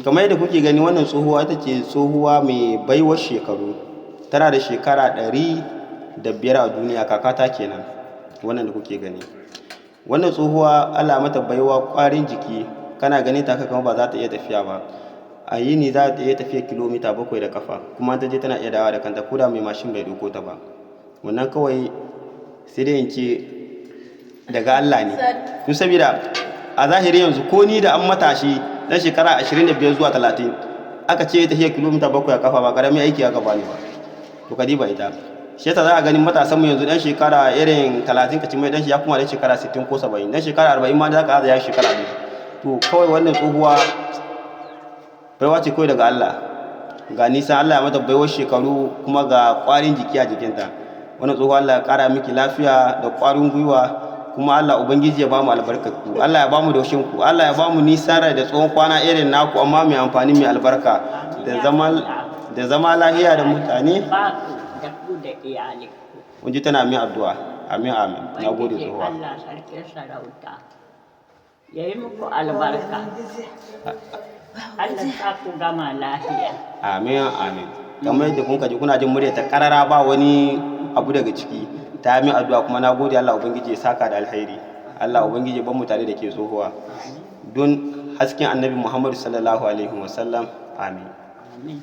Kamar yadda kuke gani, wannan tsohuwa ita ce tsohuwa mai baiwar shekaru. Tana da shekara 105 a duniya. Kakata kenan wannan da kuke gani. Wannan tsohuwa Allah mata baiwa ƙwarin jiki. Kana ganin ta kamar ba za ta iya tafiya ba. A yini za ta iya tafiya kilomita 7 da kafa, kuma ta je tana iya dawowa da kanta ko da mai mashin bai ɗauko ta ba. Wannan kawai sai dai in ce daga Allah ne, tun saboda a zahiri yanzu ko ni da an matashi na shekara 25 zuwa 30 aka ce tafiya kilomita 7 a kafa, ba karamin aiki aka bani ba. To ka diba ita. Shi yasa za a ganin matasan mu yanzu, dan shekara irin 30 ka ci mai dan shi ya kuma dan shekara 60 ko 70, dan shekara 40 ma za ka ya shekara 1. To kawai wannan tsohuwa baiwa ce kawai daga Allah. Ga nisa, Allah ya mata baiwar shekaru, kuma ga kwarin jiki a jikinta. Wannan tsohuwa, Allah ya kara miki lafiya da kwarin gwiwa, kuma Allah Ubangiji ya bamu albarkar ku, Allah ya bamu daushin ku, Allah ya bamu nisan rai da tsohon kwana irin naku, amma mai amfani, mai albarka, da zama lahiya da mutane. Ba ku da ku da iyalinku. Kun ji tana min addu'a. Amin, amin. Na gode, Ubangiji tsohuwa. Allah sarkin sarauta ya yi muku albarka. Allah sa ku gama lafiya. Amin, amin. Kamar yadda kun ji, kuna jin murya ta karara, ba wani abu daga ciki. Ta yi min addu'a kuma na gode. Allah Ubangiji ya saka da alkhairi. Allah Ubangiji ya bar mu tare da ke, tsohuwa, don hasken Annabi Muhammadu sallallahu alaihi wasallam. Amin. Amin.